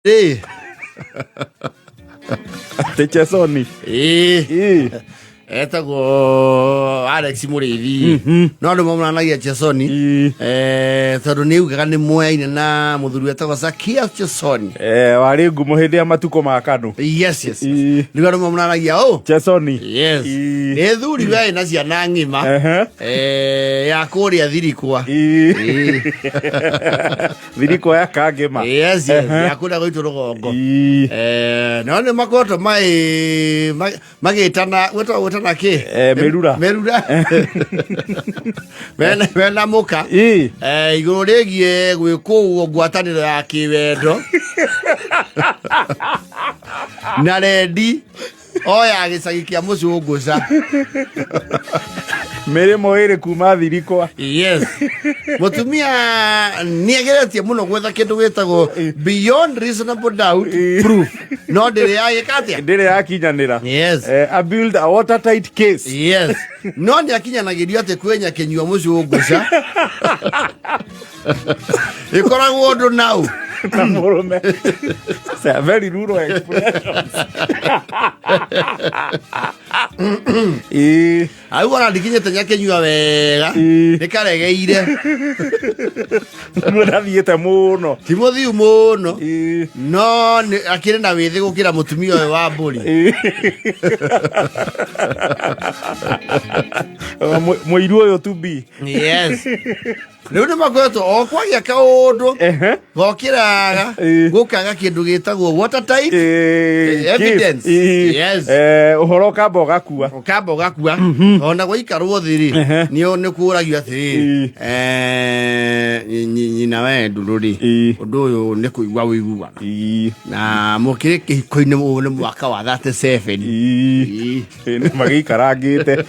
Ĩ. Atĩ Chesoni. Ĩ. Ĩ. Etagwo Alex Mũrĩithi, no andũ mamũranagia Chesoni. Ĩ. Tondũ nĩ augaga nĩ moyaine na mũthuri wetagwo Zakias Chesoni. Warĩ ngumo hĩndĩ ya matukũ ma KANU. Yes. Ĩ. Nĩguo andũ mamũranagia ũ Chesoni. Yes. Ĩ. Nĩ thuri we na ciana ng'ima. Ya kũrĩa Thirikwa. Ĩ. Ĩ. Thirikwa ya Kangĩma. Yes, ya kũrĩa gwitũ rũgongo. Ĩ. No nĩ makoretwo magĩtana gwĩtagwo gwĩtana kĩ? Mĩrura. Mĩrura mena mũka. Ĩ. Igũrũ rĩgiĩ gwĩkũũo ngwatanĩro ya kĩwendo na rendi o ya gĩcagi kĩa mũcũngũca. Mĩrĩmo ĩrĩ kuma Thirikwa. Yes, mũtumia nĩ ageretie mũno gwetha kĩndũ gĩtagwo beyond reasonable doubt proof, no ndĩrĩ yagĩka atĩa? Ndĩrĩ yakinyanĩra. Yes. I build a watertight case. Yes, no nĩ akinyanagĩrio atĩ kwĩ nyakĩnyua mũcũngũca ĩkoragwo ũndũ nau Na mũrũme. It's a very rural expression. Ĩ. Au ona ndikinyĩte nyakĩnyua wega. Ĩ. Nĩ karegeire. Nĩguo ndathiĩte mũno. Ti mũthiu mũno. Ĩ. No akĩrĩ na wĩthĩ gũkĩra mũtumia ũyũ wa mbũri. Ĩ. Mũiru ũyũ to be. Yes, rĩu nĩ makoretwo o kwagia kaũndũ gokĩraga gũkaga kĩndũ gĩtagwo watertight evidence. Yes. Ũhoro ũkamba ũgakua. Ũkamba ũgakua ona gũikarwo thĩ rĩ, nĩ kũragio atĩrĩrĩ, nyina we ndũrũ rĩ, ũndũ ũyũ nĩ kũigua ũiguaga na mũkĩrĩ kĩhiko-inĩ ũyũ nĩ mwaka wa 37. Ĩ. Nĩ magĩikarangĩte.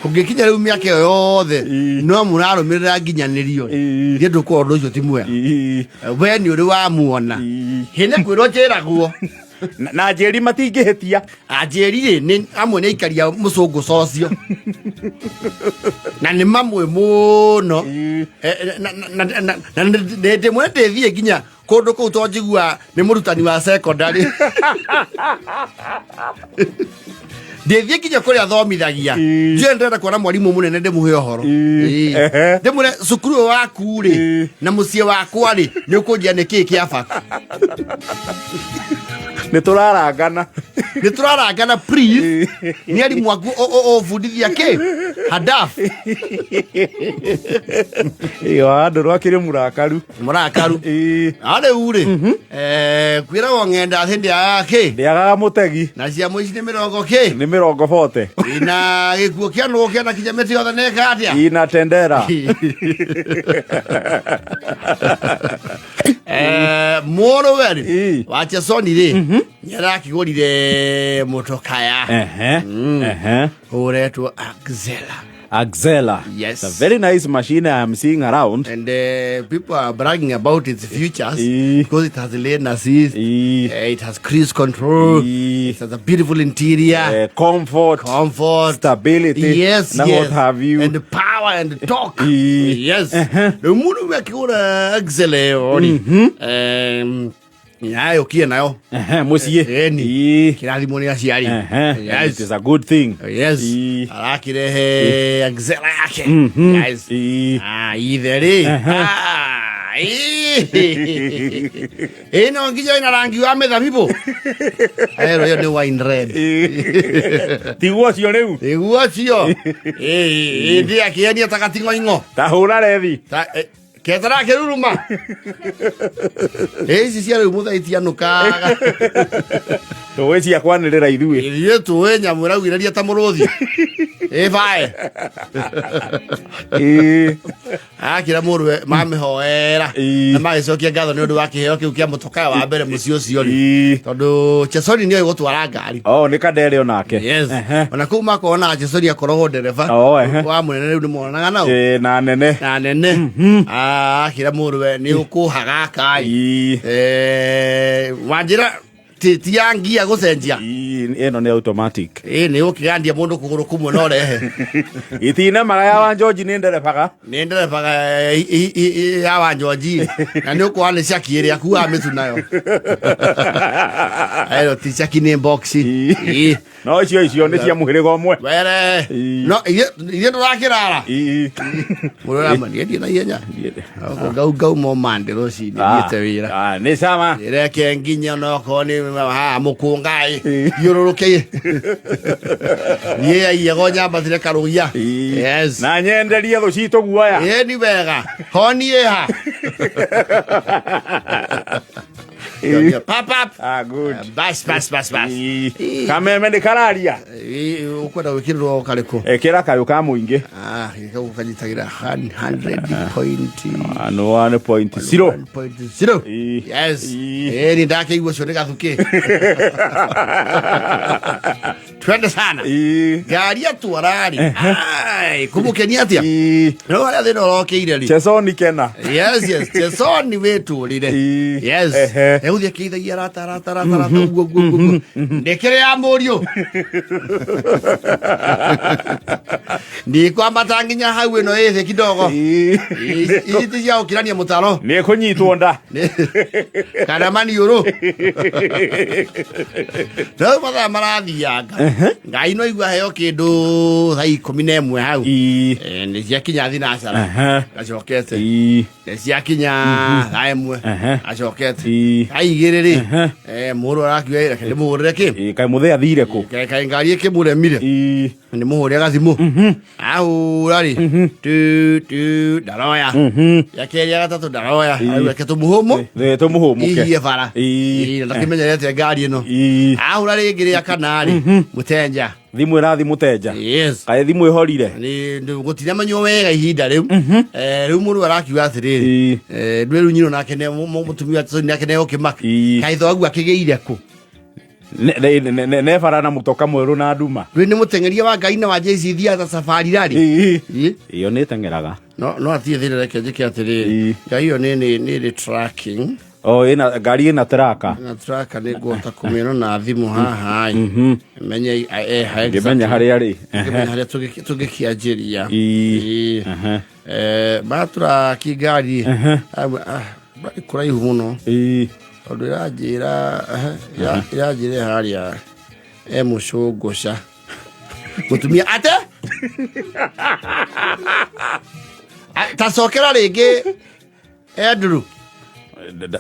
Kũngĩkinya rĩu mĩaka ĩyo yothe no mũrarũmĩrĩra nginyanĩrio, niĩ ndũkorwo ũndũ ũcio ti mwega. We nĩ ũrĩ wamuona hĩndĩ kwĩrwo njĩragwo. Na njĩri matingĩhĩtia. Anjĩri rĩ, nĩ amwe nĩ aikaria mũcũngũ cocio na nĩ mamwe mũno. Na nĩ ndĩmwe ndĩthiĩ nginya kũndũ kũu to njigua nĩ mũrutani wa secondary, ndĩthiĩ nginya kũrĩa athomithagia. Njũĩ ndĩrenda kuona mwarimũ mũnene ndĩmũhe ũhoro. Ndĩmwĩre cukuru ũyũ waku rĩ na mũciĩ wakwa rĩ, nĩ ũkũnjia nĩ kĩĩ kĩa bata. Nĩ tũrarangana. Nĩ tũrarangana, please, nĩ arimũ aku ũbundithia kĩ hadaf. Ĩyo handũ rwakĩrĩ mũrakaru. Mũrakaru. A rĩu rĩ, kwĩragwo ng'enda hĩndĩ ya kĩ? Ndĩagaga mũtegi. Na cia mũici nĩ mĩrongo kĩ? Nĩ mĩrongo bote. Na gĩkuo kĩa nũgũ kĩana kinya mĩtĩ yothe nĩka atĩa? Ina tendera. Mũrũwe rĩ wa Chesoni rĩ, nĩ arakĩgũrire mũtokaya ũretwo Axela. Axela. Yes. It's a very nice machine I am seeing around. And people are bragging about its features because it has lane assist, it has cruise control, it has a beautiful interior, comfort, comfort, stability, na what have you. And the power and the torque. Yes. Rĩu mũndũ ũmwe akĩgũra Axel ĩyo rĩ, yayũkie nayo. Mũciĩ. Ĩni. Kĩrathimwo nĩ aciari. It is a good thing. Yes. Arakĩrehe Axela yake. Yes. Ah, ithe rĩ. Ah, ĩ. Ĩno nginya ĩna rangi wa mĩthabibũ. Ero ĩyo nĩ wine red. Tiguo ũcio rĩu. Nĩguo ũcio. Ĩ, ĩ, akĩenia ta gating'oing'o. Ta hũra rethi. Ta ketara kĩruruma. Ĩ, ici cia rĩu mũthai itianũkaga. Tũĩ cia kwanĩrĩra ithuĩ. Ithuĩ tũĩ nyamũ ĩraugĩrĩria ta mũrũthi. Ĩ bae. Akĩra mũrũwe mamĩhoera na magĩcokia ngatho nĩ ũndũ wa kĩheo kĩu kĩa mũtokaya wa mbere mũciĩ ũcio rĩ, tondũ Chesoni nĩoĩ gũtwara ngari. Oh, nĩ kadere onake. Yes. Ona kũu makorwo na Chesoni akoragwo ndereba Oh, ehe. wa mũnene, rĩu nĩ monanaga nao. Na nene. Na nene. Akĩra mũrũwe nĩ ũkũha gaka. Wanjĩra ti ya ngia gũcenjia. Ii, ĩno nĩ automatic. Ĩ nĩ ũkĩgandia mũndũ kũgũrũ kũmwe no rehe. Itinemaga ya wa George nĩ nderebaga. Nĩ nderebaga ya wa Njonji na nĩ ũkuona nĩ caki ĩrĩa akuaga mĩtu nayo. Ĩno ti caki, nĩ box. Ĩ. No icio nĩ cia mũhĩrĩga ũmwe. Were. Ii. No ithuĩ tũrakĩrara. Ii. Mũndũ ũrama niĩ na ihenya. Ngau ngau mo mande rũcinĩ thiĩte wĩra. Ah, nĩ sama. Reke nginya onokorwo nĩ haha mũkũngai thiũrũrũke niĩ aiego nyambatire karũgia. Ii. Yes. Na nyenderie thũ citũ guoya. Ĩ ni wega honi ĩha. Pap pap. Ah, good. Bas bas bas bas. Ii. Kameme nĩ kararia. Ĩ, ũkwenda gwĩkĩrĩrwo karĩkũ? Ĩkĩra kayũ ka mũingĩ. Ah, kau kanyitagĩra 100.0. 1.0. 1.0. Ii. Yes. Ii. Ĩ, ni ndakĩigua ũcio nĩ gathukĩ. Twende sana. Ii. Ngari atwararĩ. Ai, kũmũkenia atĩa? Ii. No harĩa thĩna ũrokĩire rĩ. Chesoni kena. Yes. Chesoni wĩtũrĩre. Ii. Yes. Ehe. Egũthiĩ akĩgeithagia arata arata arata arata ũguo ũguo ũguo ũguo. Ndĩkĩrĩ ya mũriũ. Ndikwambata nginya hau ĩno ĩthĩ kidogo. Ii. Ici ti cia gũkirania mũtaro. Nĩ kũnyitwo nda. Kana maniũrũ. Rĩu mathaa marathianga. Ngai no igua heo kĩndũ thaa 11 hau. Ii. Nĩ ciakinya thinacara. Ehe. Acokete. Ii. Nĩ ciakinya thaa 1. Ehe. Acokete. Ii. Thaa 2 rĩ. Ehe. Mũrũ arakiuga reke ndĩmũhũrĩre kĩ. Ii, kaĩ mũthee athire kũ? Kaĩ kaĩ ngari ĩkĩmũremire. Ii. Nĩ mũhũre gathimũ. Ahũra rĩ. Tu tu ndaroya. Ya kerĩ ya gatatũ ndaroya. Rĩu reke tũmũhũmũ. Thĩ tũmũhũmũke. Ihie bara. Ii. Ii, na ndakĩmenyerete ngari ĩno. Ii. Ahũra rĩngĩ rĩa kana rĩ. Mũtenja. Thimũ ĩrathi mũtenja. Yes. Kaĩ thimũ ĩhorire? Nĩ gũtiramenywo wega ihinda rĩu. Rĩu mũndũ arakiuga atĩrĩrĩ. Ii. Ndwĩ rĩu nyino nake mũtumia nake nĩegũkĩmaka. Ii. Kaĩ thoguo akĩgĩire kũ? Ne bara na mũtoka mwerũ na nduma. Rĩu nĩ mũteng'eria wa Ngai na wa JC Theatre safari rari. Ii. Ii. Ĩyo nĩ ĩteng'eraga. No atirĩ thĩna, reke njĩke atĩrĩrĩ. Ii. Ngai ĩyo nĩ ĩrĩ tracking. O ĩna ngari ĩna traka. Na tracker nĩ ngũhota kũmĩona na thimũ haha ĩ. Menye ha. Ngĩmenya harĩa rĩ. Ngĩmenya harĩa tũngĩkĩanjĩria. Ii. Ii. Ehe. Batũraki ngari kũraihu mũno. Ii. Tondũ ĩranjĩra ĩranjĩra harĩa e mũcũngũca mũtumia ate. Tacokera rĩngĩ, Andrew.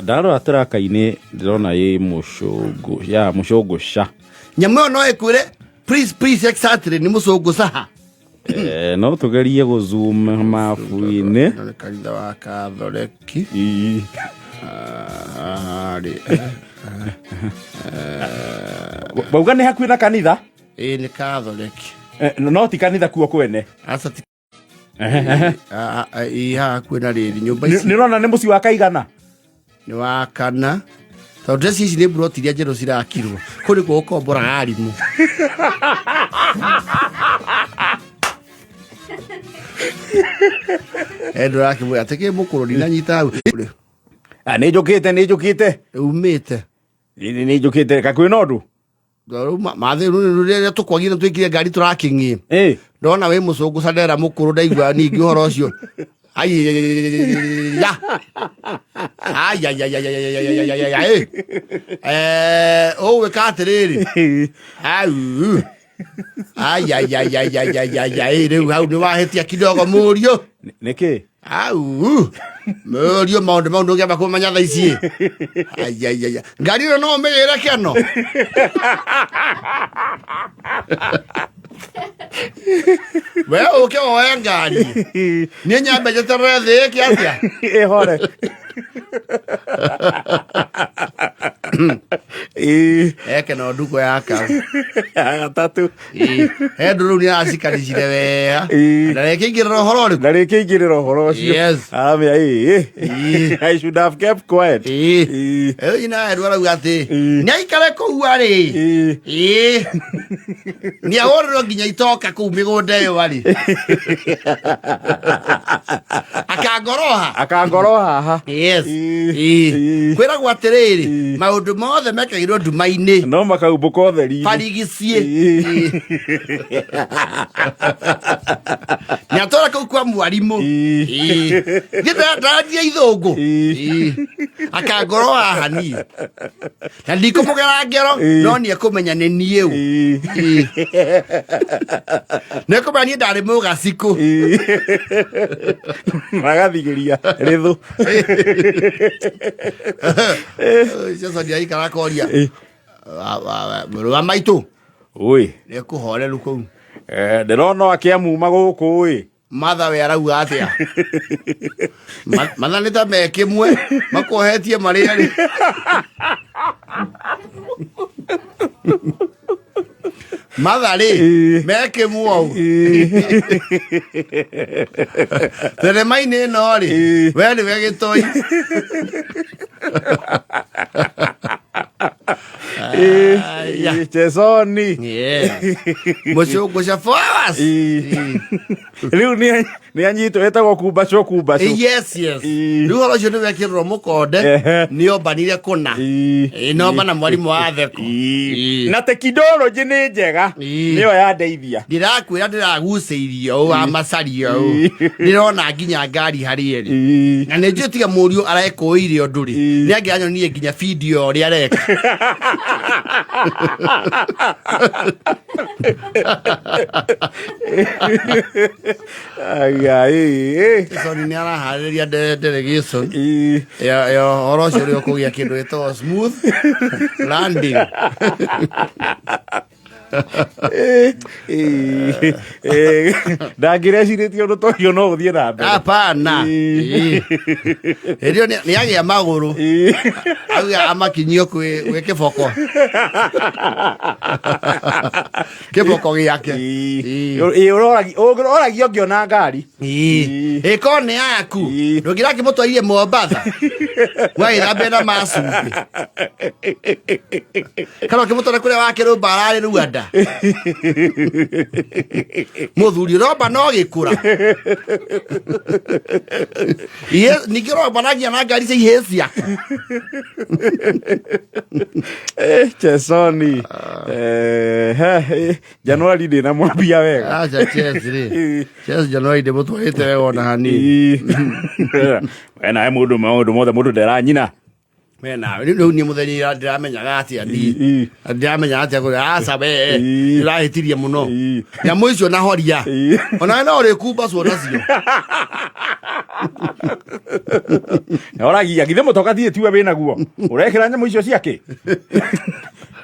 Ndarora traka-inĩ ndĩrona ĩ mũcũngũ ya mũcũngũca. Nyamũ ĩyo no ĩkwĩre please please exactly nĩ mũcũngũca ha. No tũgerie gũzoom mabu-inĩ. Ĩno nĩ kanitha wa Katholeki. Ii. Harĩ Bauga nĩ hakuhĩ na kanitha. Ĩ nĩ Katholeki. No ti kanitha kuo kwene. Aca ti ĩ haha hakuhĩ na rĩri nyũmba ici. Nĩ ũrona nĩ mũciĩ wa kaigana. Nĩ wa kana tondũ ndeci ici nĩ mburoti iria njerũ cirakirwo kũu nĩkuo gũkomboraga arimũ. Endũ arakĩmwĩra atĩ kĩ mũkũrũ ndinanyita hau. Ah, nĩ njũkĩte nĩ njũkĩte. Umĩte. Nĩ njũkĩte kakwĩ na ũndũ. Mathĩ rĩrĩa tũkwagire twĩkire ngari tũrakĩng'ie. Ndona wĩ mũcũngũ candera mũkũrũ ndaigua ningĩ ũhoro ũcio aiya aiya ũgwĩka atĩrĩrĩ au aiaiaiaiaiaiai rĩu hau nĩ wahĩtia kidogo mũriũ. Nĩkĩ? Au mũriũ maũndũ mau ndũngĩamba kũmenya thaa ici. Aiaiaia ngari ĩno no ũmĩgĩre kĩano we ũke woe ngari niĩ nyambe njeterere thĩ ĩke atĩa. Ĩhore. Ĩ. Eke no nduko yaka. Ya gatatũ. He ndũ rĩu nĩ aracikaricire wega. Ĩ. Na reke ingĩrĩra ũhoro ũrĩkũ. Na rĩngĩ ingĩrĩra ũhoro ũcio. Yes. Aramĩa ĩ. Ĩ. I should have kept quiet. Ĩ. Ĩ. Ĩyo nyina Andrew arauga atĩ Ĩ. nĩ aikare kũu arĩ. Ĩ. Ĩ. Nĩ ahũrĩrwo nginya itoka kũu mĩgũnda ĩyo arĩ. Akangoroha. Akangoro haha. Yes. Ĩ. Ĩ. Ĩ. Kwĩragwo atĩrĩrĩ Ĩ. maũndũ mothe mekagĩrwo Maciarĩirwo nduma-inĩ. No makaumbũka ũtheri-inĩ. Barigicie. Nĩatwara kũu kwa mwarimũ. Thiĩ ndaranjia ithũngũ. Akangorwo haha niĩ na ndikũmũgera ngero, no nĩekũmenya nĩ niĩ ũ. Nĩekũmenya niĩ ndarĩ mũgacikũ. Magathigĩria rĩthũ. Jason aikara akoria mũrũ wa maitũ. Ui. Nĩekũhoreru kũu. Ndĩrona akĩamuma gũkũ ĩ. Matha we arauga atĩa? Matha nĩ ta me kĩmwe makuohetie marĩ erĩ. Matha rĩ, me kĩmwe ũũ thenema-inĩ ĩno rĩ, we nĩwe gĩtoi. Aya. Chesoni. Yeah. Mũcũngũ fours. Rĩu nĩ anyitwo ĩtagwo kumbacwo kumbacwo. Yes. Rĩu ũhoro ũcio nĩ wekĩrwo mũkonde. Nĩ ombanire kũna. Nomba na mwarimũ wa theko. Na tekinoronjĩ nĩ njega. Nĩyo yandeithia. Ndĩrakwĩra ndĩragucĩirio ũũ wa macaria ũũ. Ndĩrona nginya ngari harĩ ĩrĩ. Na nĩ njũĩ tiga mũriũ arekũĩire ũndũ rĩ, nĩ angĩanyonirie nginya video ũrĩa areka. Aya, ĩ, ĩ. Jason nĩ araharĩrĩria delegation ya ũhoro ũcio ũrĩa ũkũgĩa kĩndũ gĩtagwo smooth landing. Ndangĩrecirĩtie ũndũ ta ũcio no ũthiĩ na mbere. Hapana. Hĩndĩ ĩyo nĩ agĩa magũrũ. Auga amakinyio gwĩ kĩboko. Kĩboko gĩake. Ũroragia ũngĩona ngari. Ĩkorwo nĩ yaku. Ndũngĩrakĩmũtwarire Mombatha. Wagĩthambia na macumbĩ. Kana ũkĩmũtwara kũrĩa wakĩrũmba ararĩ Rwanda. Mũthuri ũromba no gĩkũra. Ihe ningĩ ũrombanagia na ngari cia ihĩĩ ciaku. Chesoni. Januari ndĩna mwambia wega. Acha Chelsea rĩ. Chelsea Januari ndĩmũtwarĩte wega ona hanini. We nawe mũndũ maũndũ mothe mũndũ ndera nyina. We nawe rĩu niĩ mũthenya ndĩramenyaga atĩa niĩ. Ndĩramenya atĩa kũrĩa aca we. Ndĩrahĩtirie mũno. Nyamũ icio na horia. Ona no ũrĩkumbacwo nacio. Oragia githĩ mũtoka thiĩ tiwe wĩnaguo. Ũrekĩra nyamũ icio ciake.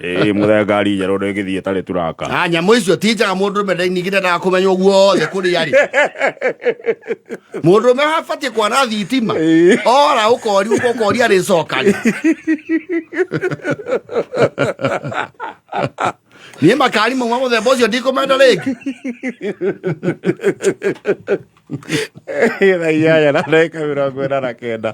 Ĩĩ mũthee ngari njerũ ndĩngĩthiĩ ĩtarĩ turaka. Ah, nyamũ icio ti njega mũndũrũme ningĩ ndendaga kũmenya guothe kũrĩa arĩ. Mũndũrũme abatiĩ kwana thitima. Ora ũkoria ũkoria rĩcoka rĩ. Niĩ makari mauma mũthemba ũcio ndikũmenda rĩngĩ. Thaa 8:49.